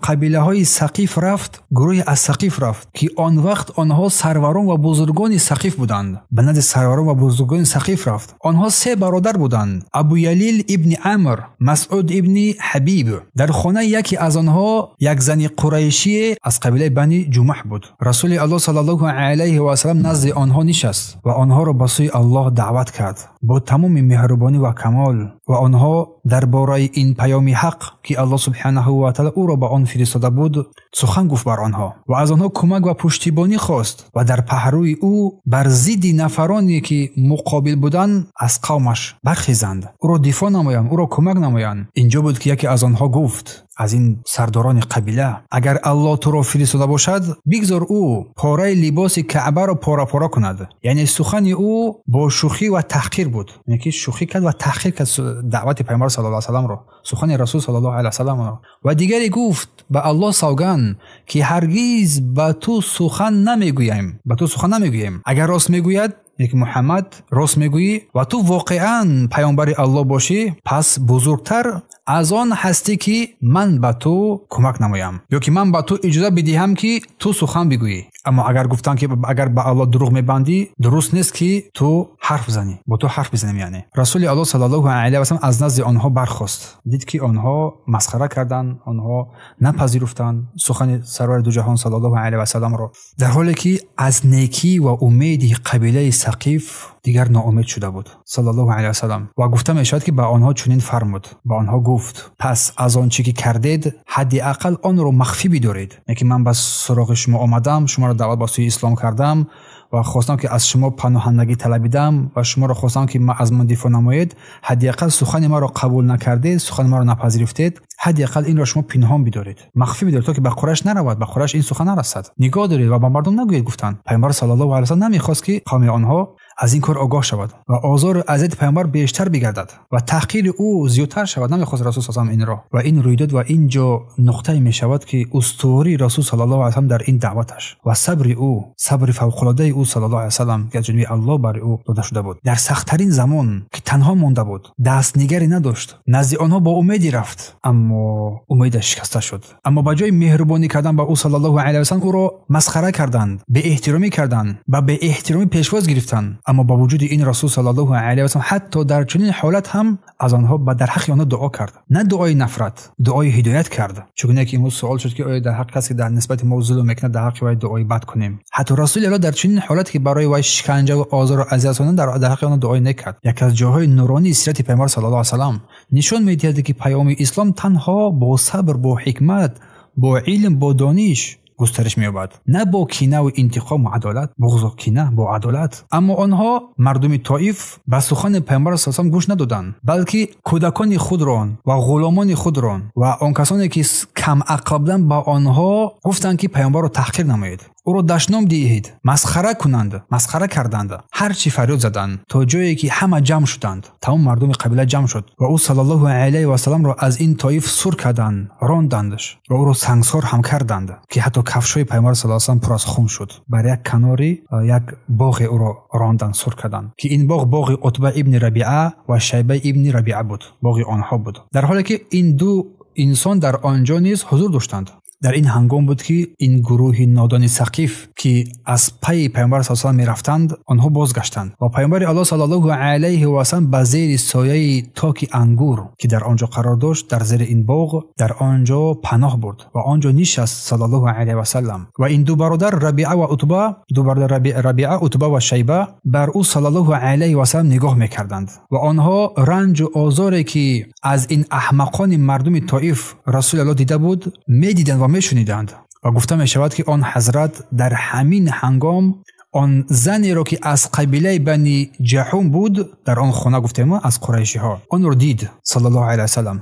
қабилаҳои Сақиф рафт, гурӯҳе аз Сақиф рафт, ки он вақт онҳо сарварон ва бузургони Сақиф буданд. Ба назди сарварон ва бузургони Сақиф рафт. Онҳо се бародар буданд: Абу Ялил ибни Амр, Масъуд ибни Ҳабиб. Дар хонаи яке аз онҳо як зани қурайшие аз қабилаи Бани Ҷумаҳ буд. Расули Аллоҳ саллаллоҳу алайҳи васаллам назди онҳо нишаст ва онҳоро ба сӯи Аллоҳ даъват кард бо тамоми меҳрубонӣ ва камол, ва онҳо дар бораи ин паёми ҳақ, ки Аллоҳ субҳанаҳу ва таъала ӯро ба он фиристода буд, сухан гуфт бар онҳо ва аз онҳо кӯмак ва пуштибонӣ хост ва дар паҳрӯи ӯ бар зидди нафароне ки муқобил буданд аз қавмаш бархезанд, ӯро дифоъ намоянд, ӯро кӯмак намоянд. Инҷо буд ки яке аз онҳо гуфт аз ин сардорони қабила: агар Аллоҳ туро фиристода бошад, бигзор ӯ пораи либоси Каъбаро пора-пора кунад. Яъне сухани ӯ бо шӯхӣ ва таҳқир буд, яъне ки шӯхӣ кард ва таҳқир кард даъвати Пайғамбар саллаллоҳу алайҳи васалламро, сухани Расул саллаллоҳу алайҳи васалламро. Ва дигаре гуфт: ба Аллоҳ савганд, ки ҳаргиз ба ту сухан намегӯям, ба ту сухан намегӯям. Агар рост мегӯяд, яке Муҳаммад рост мегӯӣ ва ту воқеан паёмбари Аллоҳ бошӣ, пас бузургтар аз он ҳастӣ ки ман ба ту кӯмак намоям, ё ки ман ба ту иҷоза бидиҳам ки ту сухан бигӯӣ. Аммо агар гуфтам ки агар ба Аллоҳ дурӯғ мебандӣ, дуруст нест ки ту ҳарф занӣ, бо ту ҳарф бизанем. Яъне Расули Аллоҳ саллаллоҳу алайҳи васаллам аз назди онҳо бархост, дид ки онҳо масхара карданд, онҳо напазируфтанд сухани сарвари дуҷаҳон саллаллоҳу алайҳи васалламро, дар ҳоле ки аз некӣ ва умеди қабилаи Сақиф дигар ноумед шуда буд саллаллоҳу алайҳи васаллам. Ва гуфта мешавад ки ба онҳо чунин фармуд, ба онҳо гуфт: пас аз он чӣ ки кардед, ҳадди ақал онро махфӣ бидоред. Яке ман ба суроғи шумо омадам, шуморо даъват ба сӯи ислом кардам ва хостам ки аз шумо паноҳандагӣ талабидам ва шуморо хостам ки аз ман дифоъ намоед, ҳадди ақал сухани маро қабул накардед, сухани маро напазируфтед, ҳадди ақал инро шумо пинҳон бидоред, махфӣ бидоред, то ки ба Қурайш наравад, ба Қурайш ин сухан нарасад. Нигоҳ доред ва ба мардум нагӯед, гуфтанд. Пайғамбар саллаллоҳу алайҳи васаллам намехост ки қавми онҳо аз ин кор огоҳ шавад ва озор ва азияти паёмбар бештар бигардад ва таҳқири ӯ зиёдтар шавад. Намехост расул саллаллоҳу алайҳи васаллам инро. Ва ин рӯйдод ва ин ҷо нуқтае мешавад, ки устувории расул саллаллоҳу алайҳи васаллам дар ин даъваташ ва сабри ӯ, сабри фавқулодаи ӯ саллаллоҳу алайҳи васаллам, ки аз ҷониби Аллоҳ бар ӯ дода шуда буд, дар сахттарин замон ки танҳо монда буд, дастнигаре надошт, назди онҳо бо умеде рафт, аммо умедаш шикаста шуд. Аммо ба ҷои меҳрубонӣ кардан ба ӯ саллаллоҳу алайҳи васаллам, ӯро масхара карданд, беэҳтиромӣ карданд ва беэҳтиромӣ пешвоз гирифтанд. Аммо ба вуҷуди ин расул саллаллоҳу алайҳи васаллам ҳатто дар чунин ҳолат ҳам аз онҳо ба дар ҳаққи онҳо дуо кард. На дуои нафрат, дуои ҳидоят кард. Чунки ки имрӯз суол шуд, ки оё дар ҳаққи касе дар нисбати мо зулм мекунад, дар ҳаққи вай дуои бад кунем? Ҳатто расули Аллоҳ дар чунин ҳолате ки барои вай шиканҷа ва озор ва азият расонданд, дар ҳаққи онҳо дуои нек кард. Яке аз ҷойҳои нуронии сирати паёмбар саллаллоҳу алайҳи васаллам нишон медиҳад, ки паёми ислом танҳо бо сабр, бо ҳикмат, бо илм, бо дониш густариш меёбад, на бо кина ва интиқом ва адолат, буғзу кина бо адолат. Аммо онҳо, мардуми Тоиф, ба сухани паёмбар саллаллоҳу алайҳи васаллам гӯш надоданд, балки кӯдакони худро ва ғуломони худро ва он касоне ки камақл буданд ба онҳо гуфтанд, ки паёмбарро таҳқир намоед, ӯро дашном диҳед, масхара кунанд, масхара карданд, ҳарчи фарёд заданд, то ҷое ки ҳама ҷамъ шуданд, тамом мардуми қабила ҷамъ шуд ва ӯ саллаллоҳу алайҳи васалламро аз ин Тоиф сур карданд, рондандаш ва ӯро сангсор ҳам карданд, ки ҳатто кафшҳои паёмбар саллаллоҳу алайҳи васаллам пур аз хун шуд. Бар як канори як боғе ӯро ронданд, сур карданд, ки ин боғ боғи Утба ибни Рабиа ва Шайба ибни Рабиа буд, боғи онҳо буд. Дар ҳоле ки ин ду инсон дар он ҷо низ ҳузур доштанд. Дар ин ҳангом буд, ки ин гурӯҳи нодони Сақиф, ки аз пайи паёмбар саллаллоҳу алайҳи васаллам мерафтанд, онҳо бозгаштанд ва паёмбари Аллоҳ саллаллоҳу алайҳи васаллам ба зери сояи токи ангур, ки дар он ҷо қарор дошт, дар зери ин боғ, дар он ҷо паноҳ бурд ва он ҷо нишаст саллаллоҳу алайҳи васаллам. Ва ин ду бародар Рабиа ва Утба, ду бародар Рабиа, Утба ва Шайба бар ӯ саллаллоҳу алайҳи васаллам нигоҳ мекарданд ва онҳо ранҷу озоре ки аз ин аҳмақони мардуми Тоиф расули Аллоҳ дида буд, медиданд ва мешуниданд. Ва гуфта мешавад, ки он ҳазрат дар ҳамин ҳангом он занеро, ки аз қабилаи Бани Ҷаҳум буд, дар он хона гуфтем аз қурайшиҳо, онро дид саллаллоҳу алайҳи васаллам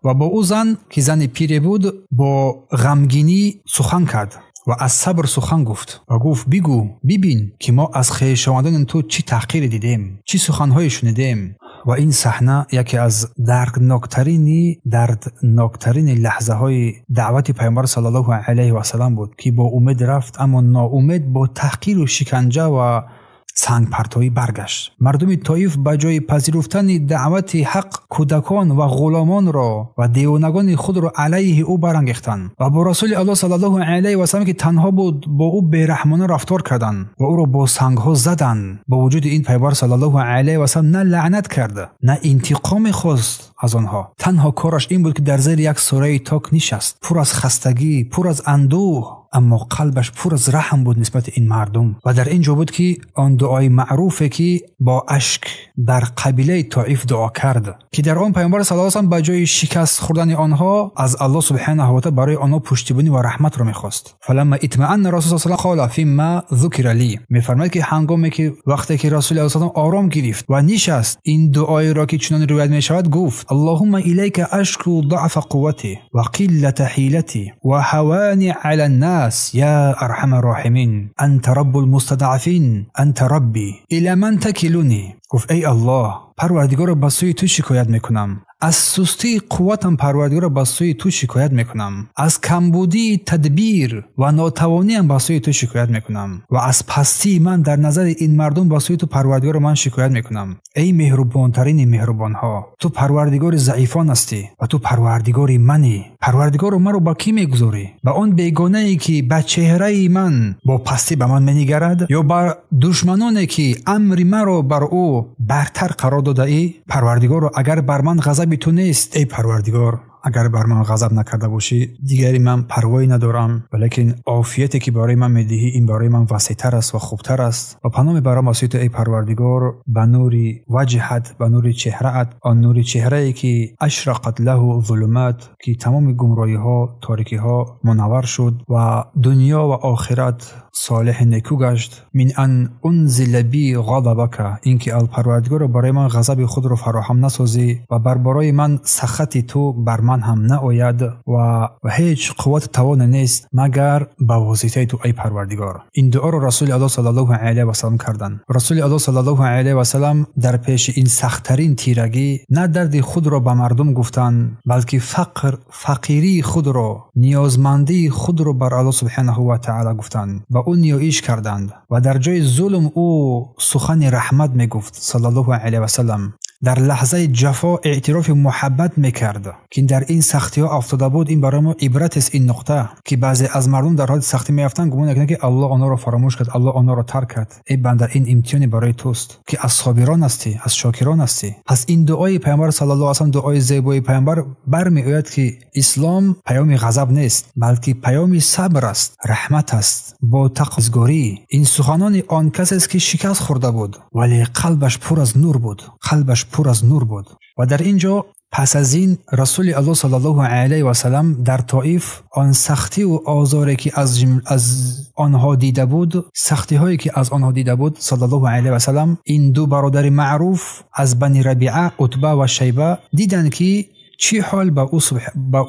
ва бо ӯ зан, ки зани пире буд, бо ғамгинӣ сухан кард ва аз сабр сухан гуфт ва гуфт: бигӯ, бибин, ки мо аз хешовандони ту чӣ таҳқире дидем, чӣ суханҳое шунидем. Ва ин саҳна яке аз дардноктарини лаҳзаҳои даъвати паёмбар саллаллоҳу алайҳи васаллам буд, ки бо умед рафт, аммо ноумед бо таҳқиру шиканҷа ва сангпартоӣ баргашт. Мардуми Тоиф ба ҷои пазируфтани даъвати ҳақ кӯдакон ва ғуломонро ва девонагони худро алайҳи ӯ барангехтанд ва бо расули Аллоҳ саллаллоҳу алайҳи васаллам, ки танҳо буд, бо ӯ бераҳмона рафтор карданд ва ӯро бо сангҳо заданд. Бо вуҷуди ин паёмбар саллаллоҳу алайҳи васаллам на лаънат кард, на интиқоме хост аз онҳо. Танҳо кораш ин буд, ки дар зери як сураи ток нишаст, пур аз хастагӣ, пур аз андӯҳ, аммо қалбаш пур аз раҳм буд нисбати ин мардум. Ва дар ин ҷо буд, ки он дуои маъруфе, ки бо ашк дар қабилаи Тоиф дуо кард, ки дар он паёмбар саллаллоҳу алайҳи васаллам ба ҷои шикаст хӯрдани онҳо аз Аллоҳ субҳанаҳу ва таъала барои онҳо пуштибонӣ ва раҳматро мехост. Фаламма итмаанна расул саллаллоҳу алайҳи васаллам қола фимма зукира ли. Мефармояд, ки ҳангоме ки вақте ки расули Аллоҳ саллаллоҳу алайҳи васаллам ором гирифт ва нишаст, ин дуоеро, ки чунон ривоят мешавад, гуфт: Аллоҳумма илайка ашку даъфа қуввати ва қиллата ҳилати ва ҳавани ала ннас я арҳама роҳимин анта раббул мустадъафин анта рабби ила ман такилуни. Гуфт: эй Аллоҳ, парвардигоро, ба сӯи ту шикоят мекунам, аз сустии қувватам парвардигоро ба сӯи ту шикоят мекунам, аз камбудии тадбир ва нотавониам ба сӯи ту шикоят мекунам ва аз пастии ман дар назари ин мардум ба сӯи ту парвардигоро ман шикоят мекунам. Эй меҳрубонтарини меҳрубонҳо, ту парвардигори заифон ҳастӣ ва ту парвардигори манӣ. Парвардигоро, маро ба кӣ мегузорӣ? Ба он бегонае, ки ба чеҳраи ман бо пастӣ ба ман менигарад, ё ба душманоне, ки амри маро бар ӯ бартар қарор додаӣ? Парвардигоро, агар бар ман ғазаби ту нест, эй парвардигор, агар бар ман ғазаб накарда бошӣ, дигари ман парвоӣ надорам, валекин офияте, ки барои ман медиҳӣ, ин барои ман васеътар аст ва хубтар аст. Ва паноҳ мебарам аз сӯи ту, эй парвардигор, ба нури ваҷҳат, ба нури чеҳраат, он нури чеҳрае, ки ашрақат лаҳу зулумат, ки тамоми гумроҳиҳо, торикиҳо мунаввар шуд ва дунё ва охират солеҳ неку гашт. Мин ан унзила би ғазабака, инки Парвардигоро барои ман ғазаби худро фароҳам насозӣ ва бар барои ман сахати ту бар ман ҳам наояд ва ҳеҷ қувват тавоне нест магар ба воситаи ту эй Парвардигор. Ин дуоро Расули Аллоҳ саллаллоҳу алайҳи васаллам карданд. Расули Аллоҳ саллаллоҳу алайҳи васаллам дар пеши ин сахттарин тирагӣ на дарди худро ба мардум гуфтанд, балки фақирии худро, ниёзмандии худро бар Аллоҳ субҳанаҳу ва таъоло гуфтанд, ба ӯ ниёиш карданд ва дар ҷои зулм ӯ сухани раҳмат мегуфт саллаллоҳу алайҳи васаллам. Дар лаҳзаи ҷафо эътирофи муҳаббат мекард, ки дар ин сахтиҳо афтода буд. Ин барои мо ибрат аст, ин нуқта, ки баъзе аз мардум дар ҳоли сахтӣ меафтанд, гумон мекунанд, ки Аллоҳ онҳоро фаромӯш кард, Аллоҳ онҳоро тарк кард. Эй банда, ин имтиҳоне барои туст, ки аз собирон ҳастӣ, аз шокирон ҳастӣ. Пас ин дуои Паёмбар саллаллоҳу алайҳи васаллам, дуои зебои Паёмбар бармеояд, ки ислом паёми ғазаб нест, балки паёми сабр аст, раҳмат аст, бо тақвозгорӣ. Ин суханони он касест, ки шикаст хӯрда буд, вале қалбаш пур аз нур буд, қалбаш пур аз нур буд. Ва дар ин ҷо пас аз ин Расули Аллоҳ саллаллоҳу алайҳи васаллам дар Тоиф он сахтиву озоре, ки аз онҳо дида буд, сахтиҳое, ки аз онҳо дида буд саллаллоҳу алайҳи васаллам, ин ду бародари маъруф аз Бани Рабиа, Утба ва Шайба, диданд, ки чӣ ҳол ба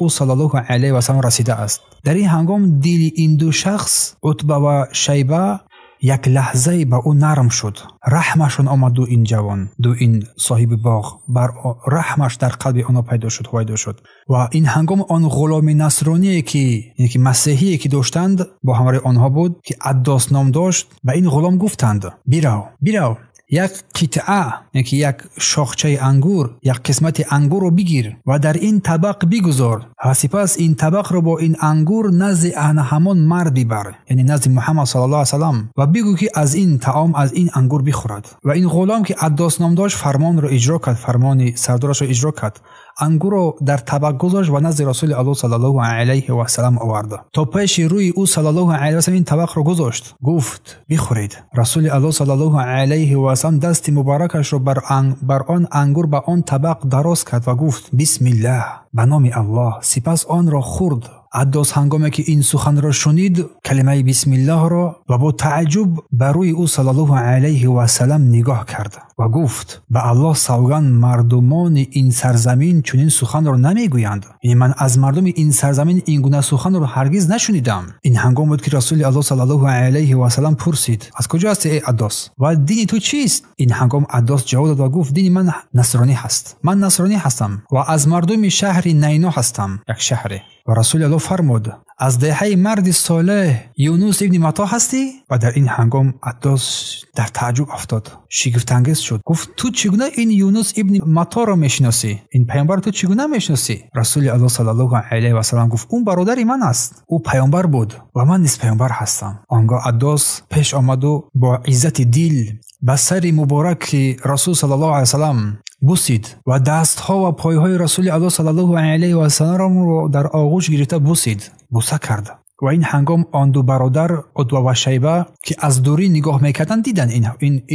ӯ саллаллоҳу алайҳи васаллам расидааст. Дар ин ҳангом дили ин ду шахс, Утба ва Шайба, як лаҳзае ба ӯ нарм шуд. Раҳмашон омад ду ин ҷавон, ду ин соҳиби боғ, бар раҳмаш дар қалби онҳо пайдо шуд, ҳувайдо шуд. Ва ин ҳангом он ғуломи насроние, ки яъне ки масеҳие, ки доштанд, бо ҳамроҳи онҳо буд, ки Аддос ном дошт, ба ин ғулом гуфтанд: бирав, бирав, як қитъа, яъне ки як шохчаи ангур, як қисмати ангурро бигир ва дар ин табақ бигузор ва сипас ин табақро бо ин ангур назди ҳамон мард бибар, яъне назди Муҳаммад саллаллоҳу алайҳи васаллам, ва бигӯ, ки аз ин таом, аз ин ангур бихӯрад. Ва ин ғулом, ки Аддос ном дошт, фармонро иҷро кард, фармони сардорашро иҷро кард, ангурро дар табақ гузошт ва назди Расули Аллоҳ саллаллоҳу алайҳи васаллам овард. То пеши рӯи ӯ саллаллоҳу алайҳи васаллам ин табақро гузошт, гуфт: бихӯред. Расули Аллоҳ саллаллоҳу алайҳи васаллам дасти муборакашро бар он ангур, ба он табақ дароз кард ва гуфт: бисмиллаҳ, ба номи Аллоҳ. Сипас онро хӯрд. Аддос ҳангоме ки ин суханро шунид, калимаи бисмиллаҳро, ва бо тааҷҷуб ба рӯи ӯ саллаллоҳу алайҳи васаллам нигоҳ кард ва гуфт: ба Аллоҳ савганд, мардумони ин сарзамин чунин суханро намегӯянд. Яъне ман аз мардуми ин сарзамин ин гуна суханро ҳаргиз нашунидам. Ин ҳангом буд, ки Расули Аллоҳ саллаллоҳу алайҳи васаллам пурсид: аз куҷо ҳастӣ, эй Аддос, ва дини ту чист? Ин ҳангом Аддос ҷавоб дод ва гуфт: дини ман насронӣ ҳаст, ман насронӣ ҳастам ва аз мардуми шаҳри Найно ҳастам, як шаҳре. Ва Расули Аллоҳ фармуд: аз деҳаи марди солеҳ Юнус ибни Мато ҳастӣ? Ва дар ин ҳангом Аддос дар тааҷҷуб афтод, шигифтангез шуд, гуфт: ту чӣ гуна ин Юнус ибни Маторо мешиносӣ? Ин паёмбарро ту чӣ гуна мешиносӣ? Расули Аллоҳ саллаллоҳу алайҳи васаллам гуфт: ӯ бародари ман аст, ӯ паёмбар буд ва ман низ паёмбар ҳастам. Он гоҳ Аддос пеш омаду бо иззати дил ба сари мубораки Расул саллаллоҳу алайҳи васаллам бусид ва дастҳо ва пойҳои Расули Аллоҳ саллаллоҳу алайҳи васалламро дар оғӯш гирифта бусид, буса кард. Ва ин ҳангом он ду бародар, Утба ва Шайба, ки аз дурӣ нигоҳ мекарданд, диданд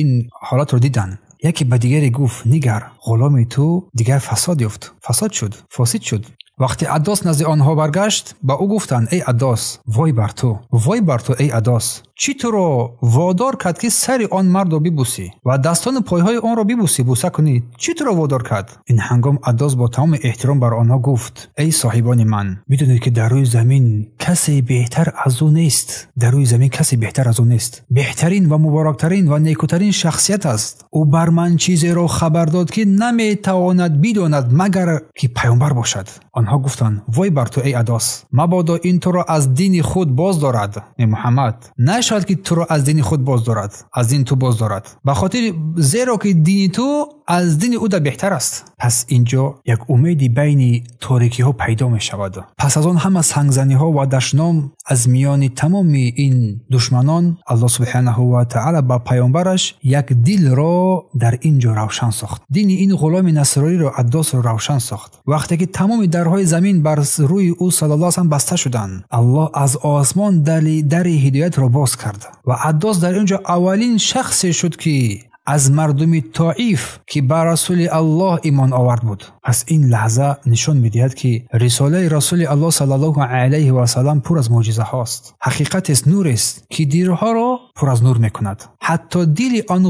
ин ҳолатро диданд. Яке ба дигаре гуфт: нигар, ғуломи ту дигар фасод ёфт, фасод шуд, фосид шуд. Вақте Аддос назди онҳо баргашт, ба ӯ гуфтанд: эй Аддос, вой бар ту, вой бар ту, эй Аддос, чӣ туро водор кард, ки сари он мардро бибусӣ ва дастону пойҳои онро бибусӣ, буса кунӣ? Чӣ туро водор кард? Ин ҳангом Аддос бо тамоми эҳтиром бар онҳо гуфт: эй соҳибони ман, бидонед, ки дар рӯи замин касе беҳтар аз ӯ нест, дар рӯи замин касе беҳтар аз ӯ нест, беҳтарин ва муборактарин ва некутарин шахсият аст. Ӯ бар ман чизеро хабар дод, ки наметавонад бидонад, магар ки паёмбар бошад. Онҳо гуфтанд: вой бар ту, эй Аддос, мабодо ин туро аз дини худ боз дорад. Эй Муҳаммад, нашавад ки туро аз дини худ боз дорад, аз дини ту боз дорад, ба хотири зеро ки дини ту аз дини ӯ да беҳтар аст. Пас инҷо як умеди байни торикиҳо пайдо мешавад. Пас аз он ҳама сангзаниҳо ва дашном аз миёни тамоми ин душманон, Аллоҳ субҳанаҳу ва таъоло ба паёмбараш як дилро дар ин ҷо равшан сохт. Дини ин ғуломи насрониро, Аддосро равшан сохт. Вақте ки тамоми дарҳои замин бар рӯи ӯ саллаллоҳу алайҳи васаллам баста шуданд, Аллоҳ аз осмон дари ҳидоятро боз кард ва Аддос дар ин ҷо аввалин шахсе шуд, ки аз мардуми Тоиф ки ба Расули Аллоҳ имон овард буд. Пас ин лаҳза нишон медиҳад ки рисолаи Расули Аллоҳ саллаллоҳу алайҳи васаллам пур аз мӯъҷизаҳост. Ҳақиқатест, нурест ки дилҳоро пур аз нур мекунад. Ҳатто дили он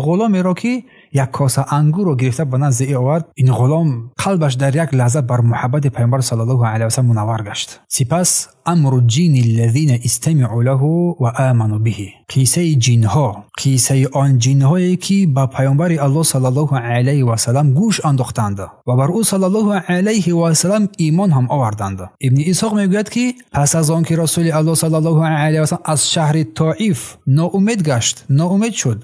ғуломеро ки як коса ангурро гирифта ба назди ӯ овард, ин ғулом қалбаш дар як лаҳза бар муҳаббати Паёмбар саллаллоҳу алайҳи васаллам мунаввар гашт. Сипас амру ҷини аллазина истамиъу лаҳу ва аману биҳи, қиссаи ҷинҳо, қиссаи он ҷинҳое ки ба Паёмбари Аллоҳ саллаллоҳу алайҳи васаллам гӯш андохтанд ва бар ӯ саллаллоҳу алайҳи васаллам имон ҳам оварданд. Ибни Исҳоқ мегӯяд ки пас аз он ки Расули Аллоҳ саллаллоҳу алайҳи васаллам аз шаҳри Тоиф ноумед гашт, ноумед шуд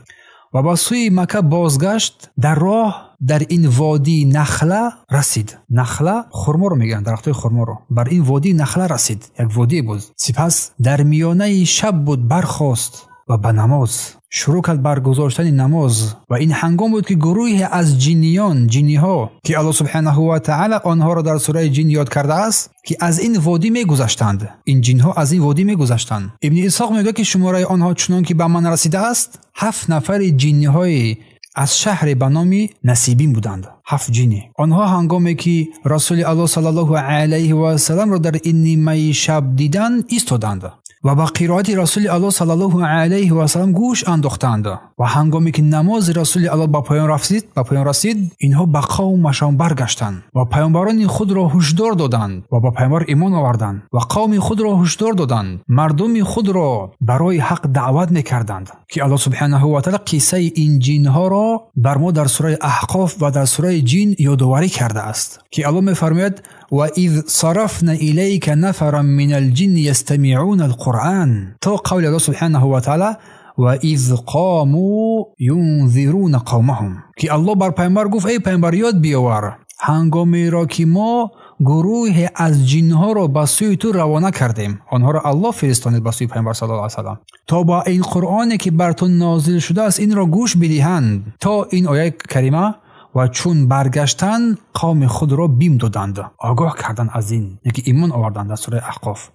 ва ба сӯи Макка бозгашт, дар роҳ дар ин водии Нахла расид. Нахла хурморо мегӯянд, дарахтҳои хурморо. Бар ин водии Нахла расид, як водие буд. Сипас дар миёнаи шаб буд, бархост ва ба намоз шурӯъ кард, баргузоштани намоз. Ва ин ҳангом буд ки гурӯҳе аз ҷиниён, ҷиниҳо ки Аллоҳ субҳанаҳу ва таъала онҳоро дар сураи ҷин ёд кардааст, ки аз ин водӣ мегузаштанд. Ин ҷинҳо аз ин водӣ мегузаштанд. Ибни Исҳоқ мегӯяд ки шумораи онҳо чунон ки ба ман расидааст, 7 нафари ҷиниҳои аз шаҳре ба номи Насибин буданд. 7 ҷинӣ. Онҳо ҳангоме ки Расули Аллоҳ саллаллоҳу алайҳи васалламро дар ин нимаи шаб диданд, истоданд ва ба қироати Расули Аллоҳ саллаллоҳу алайҳи васаллам гӯш андохтанд. Ва ҳангоме ки намози Расули Аллоҳ ба поён расид, инҳо ба қавмашон баргаштанд ва паёмбарони худро ҳушдор доданд ва ба паёмбар имон оварданд ва қавми худро ҳушдор доданд, мардуми худро барои ҳақ даъват мекарданд ки Аллоҳ субҳанаҳу ва таъала қиссаи ин ҷинҳоро бар мо дар сураи Аҳқоф ва дар сураи ҷин ёдоварӣ кардааст ки Аллоҳ мефармояд: وَإِذْ صَرَفْنَا إِلَيْكَ نَفَرًا مِنَ الْجِنِّ يَسْتَمِعُونَ الْقُرْآنَ، تا قول الله سبحانه وتعالى وَإِذْ قَامُوا يُنذِرُونَ قَوْمَهُمْ که الله بر پیامبر گفت ای پیامبر یاد بیاور هنگامی را که ما گروه از جنها را به سوی تو روانه کردیم. آنها را الله فرستانید به سوی پیامبر صلی الله علیه و سلم تا با این قرآنی که بر تو نازل شده است این را گوش بدهند. تا این آیه کریمه و چون برگشتند قوم خود را بیم دادند، آگاه کردند از این که ایمان آوردند در سوره احقاف.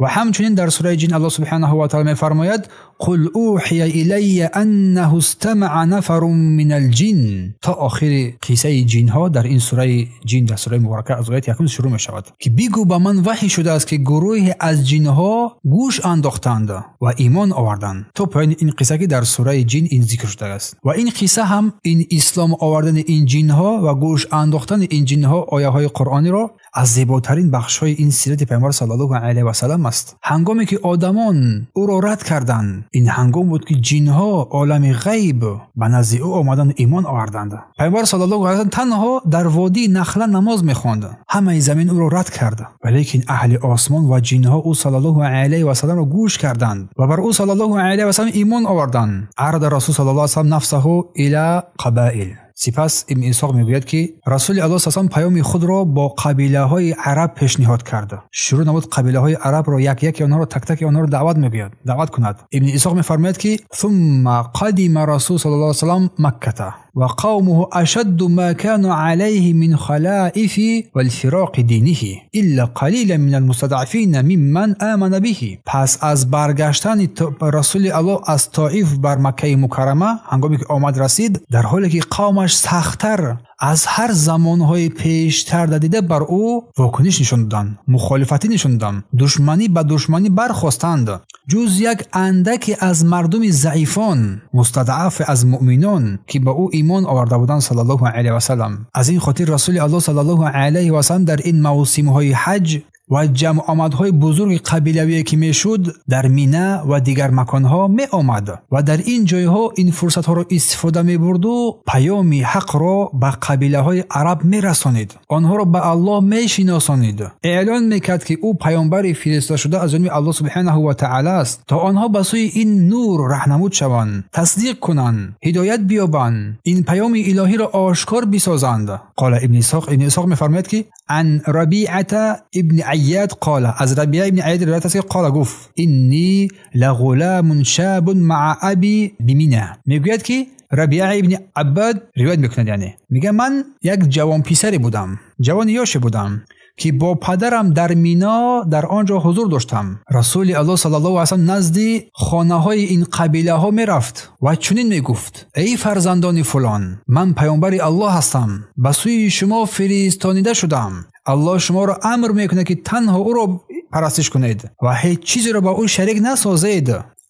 و همچنین در سوره جن الله سبحانه و تعالی می‌فرماید قل اوحی الی انه استمع نفر من الجن، تا آخر قصه جن ها در این سوره جن، در سوره مبارکه از آیت یکم شروع می شود که بگو به من وحی شده است که گروه از جن ها گوش انداختند و ایمان آوردند، تا پایان این قصه که در سوره جن این ذکر شده است. و این قصه هم این اسلام آوردن این جن ها و گوش انداختن این جن ها آیه های قرآنی را از زیباترین بخش های این سیرت پیامبر صلی الله علیه و سلم است. هنگامی که آدمان او را رد کردند، این هنگام بود که جنها عالم غیب به نزد او آمدند و ایمان آوردند. پیامبر صلی الله علیه و سلم تنها در وادی نخله نماز میخواند، همه زمین او را رد کرد، ولیکن اهل آسمان و جنها او صلی الله علیه و سلم را گوش کردند و بر او صلی الله علیه و سلم ایمان آوردند. عرض رسول صلی الله علیه و سلم نفسه الی قبائل. سپس ابن اسحاق میگوید که رسول الله صلی الله علیه و سلم پیام خود را با قبیله های عرب پیشنهاد کرد. شروع نمود قبیله های عرب را یک یک آنها را تک تک آنها را دعوت میگوید، دعوت کند. ابن اسحاق میفرماید که ثم قدم رسول صلی الله علیه و سلم مکه و قومه اشد ما كانوا عليه من خلائف والفراق دینه الا قلیلا من المستضعفین ممن آمن به. پس از برگشتن رسول الله از طائف بر مکه مکرمه، هنگامی که آمد رسید، در حالی که قومش سخت‌تر از هر زمانهای پیشتر دیده بر او واکنش نشان دادند، مخالفتی نشان دادند، دشمنی به دشمنی برخواستند، جز یک اندکی از مردم ضعیفان مستضعف از مؤمنان که به او ایمان آورده بودند صلی الله علیه و سلم. از این خاطر رسول الله صلی الله علیه و سلم در این موسم‌های حج و جمع آمدهای بزرگ قبیلوی که میشد در مینا و دیگر مکانها می آمد و در این جایها این فرصت ها را استفاده می برد و پیام حق را به قبیله های عرب می رسانید، آنها را به الله می شناسانید، اعلان میکرد که او پیامبر فرستاده شده از جانب الله سبحانه و تعالی است تا آنها به سوی این نور راهنمود شوند، تصدیق کنند، هدایت بیابند، این پیام الهی را آشکار بسازند. قال ابن اسحاق، ابن اسحاق میفرماید که عن ربیعه ابن عیاد قال، از ربیعه ابن عیاد روایت است که قال گفت انی لغلام شاب مع ابی بمینه. میگوید که ربیعه ابن عباد روایت میکند، یعنی میگه من یک جوان پسری بودم، جوان یاش بودم ки бо падарам дар Мино дар он ҷо ҳузур доштам. Расули Аллоҳ саллаллоҳу алайҳи васаллам назди хонаҳои ин қабилаҳо мерафт ва чунин мегуфт: эй фарзандони фулон, ман паёмбари Аллоҳ ҳастам, ба сӯи шумо фиристонида шудам. Аллоҳ шуморо амр мекунад, ки танҳо ӯро парастиш кунед ва ҳеҷ чизеро ба ӯ шарик насозед.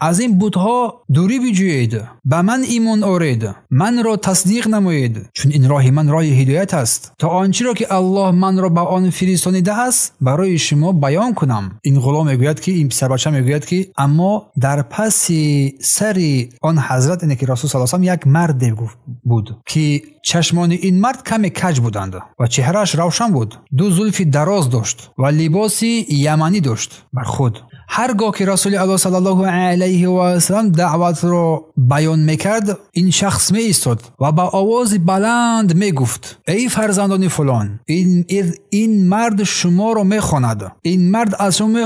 Аз ин бутҳо дурӣ биҷӯед, ба ман имон оред, манро тасдиқ намоед, чун ин роҳи ман роҳи ҳидоят аст, то он чиро ки Аллоҳ манро ба он фиристонидааст барои шумо баён кунам. Ин ғулом мегӯяд, ки ин писарбача мегӯяд, ки аммо дар паси сари он ҳазрат, ине ки Расул саллаллоҳу алайҳи васаллам, як марде буд, ки чашмони ин мард каме каҷ буданд ва чеҳрааш равшан буд, ду зулфи дароз дошт ва либоси яманӣ дошт бар худ. Ҳар гоҳ ки Расули Аллоҳ саллаллоҳу алайҳи васаллам даъватро баён мекард, ин шахс меистод ва ба овози баланд мегуфт: эй фарзандони фулон, ин мард шуморо мехонад, ин мард аз шумо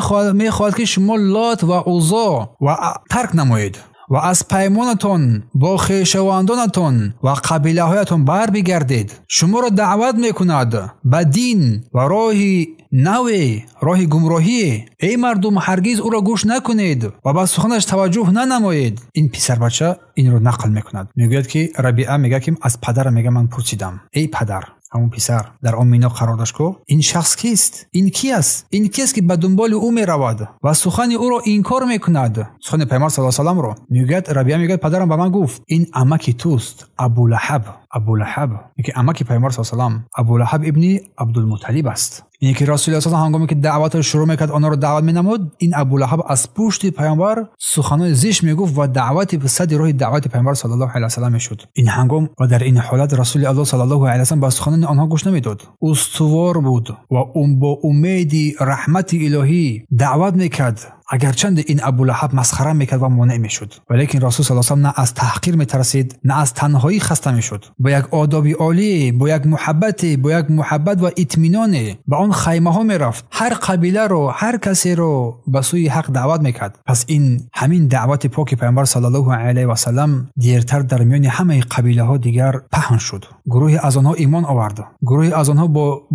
мехоҳад, ки шумо Лот ва Узо ва тарк намоед ва аз паймонатон бо хешовандонатон ва қабилаҳоятон барбигардед. Шуморо даъват мекунад ба дин ва роҳи наве, роҳи гумроҳие. Эй мардум, ҳаргиз ӯро гӯш накунед ва ба суханаш таваҷҷӯҳ нанамоед. Ин писарбача инро нақл мекунад. Мегӯяд, ки Рабиа мегӯяд, ки аз падарам мегӯяд, ман пурсидам: эй падар, ҳамон писар дар он Мино қарор дошт, ку ин шахс кист? Ин ки аст? Ин кист, ки ба дунболи ӯ меравад ва сухани ӯро инкор мекунад? Сухани Пайғамбар саллаллоҳу алайҳи васалламро. Мегӯяд, Рабиа мегӯяд, падарам ба ман гуфт: ин амаки туст, Абулаҳаб. Абулаҳаб, ки амаки Пайғамбар саллаллоҳу алайҳи васаллам, Абулаҳаб ибни Абдулмуталиб аст. Ине ки Расули Аллоҳ ҳангоме ки даъватро шурӯъ мекард, онҳоро даъват менамуд, ин Абулаҳаб аз пушти Пайғамбар суханони зишт мегуфт ва даъвати сади роҳи даъвати Пайғамбар саллаллоҳу алайҳи васаллам мешуд. Ин ҳангом ва дар ин ҳолат Расули Аллоҳ саллаллоҳу алайҳи васаллам ба суханони онҳо гӯш намедод. Устувор буд ва бо умеди раҳмати илоҳӣ даъват мекард. Агарчанде ин Абулаҳаб масхара мекард ва монеъ мешуд, валекин Расул саллаллоҳу алайҳи васаллам на аз таҳқир метарсид, на аз танҳоӣ хаста мешуд. Бо як одоби олӣ, бо як муҳаббате, бо як муҳаббат ва итминоне ба он хаймаҳо мерафт. Ҳар қабиларо, ҳар касеро ба сӯи ҳақ даъват мекард. Пас ин ҳамин даъвати поки Пайғамбар саллаллоҳу алайҳи васаллам дертар дар миёни ҳамаи қабилаҳо дигар паҳн шуд. Гурӯҳе аз онҳо имон овард, гурӯҳе аз онҳо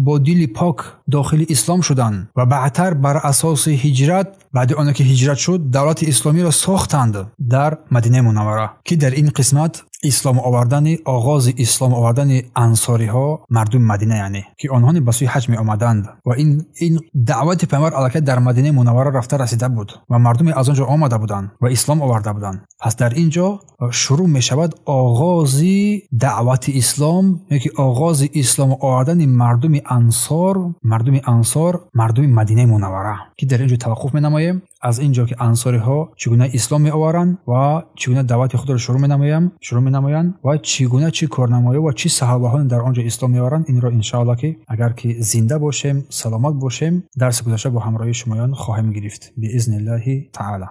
бо дили пок дохили ислом шуданд ва баъдтар бар асоси ҳиҷрат, баъди оне ки ҳиҷрат шуд, давлати исломиро сохтанд дар Мадинаи Мунаввара, ки дар ин қисмат ислом овардани, оғози ислом овардани ансориҳо, мардуми Мадина, яъне ки онҳо ба сӯи ҳаҷ меомаданд ва ин даъвати Пайғамбар аллакай дар Мадинаи Мунаввара рафта расида буд ва мардуме аз он ҷо омада буданд ва ислом оварда буданд. Пас дар ин ҷо шурӯъ мешавад оғози даъвати ислом, яке оғози ислом овардани мардуми ансор, мардуми Мадинаи Мунаввара, ки дар ин ҷо таваққуф менамоем. Аз ин ҷо ки ансориҳо чӣ гуна ислом меоваранд ва чӣ гуна даъвати худро шурӯъ менамоянд ва чӣ гуна чӣ корнамоӣ ва чӣ саҳобаҳо дар он ҷо ислом меоваранд, инро иншоаллоҳ ки агар ки зинда бошем, саломат бошем, дарси гузашта бо ҳамроҳии шумоён хоҳем гирифт биизниллаҳи таъала.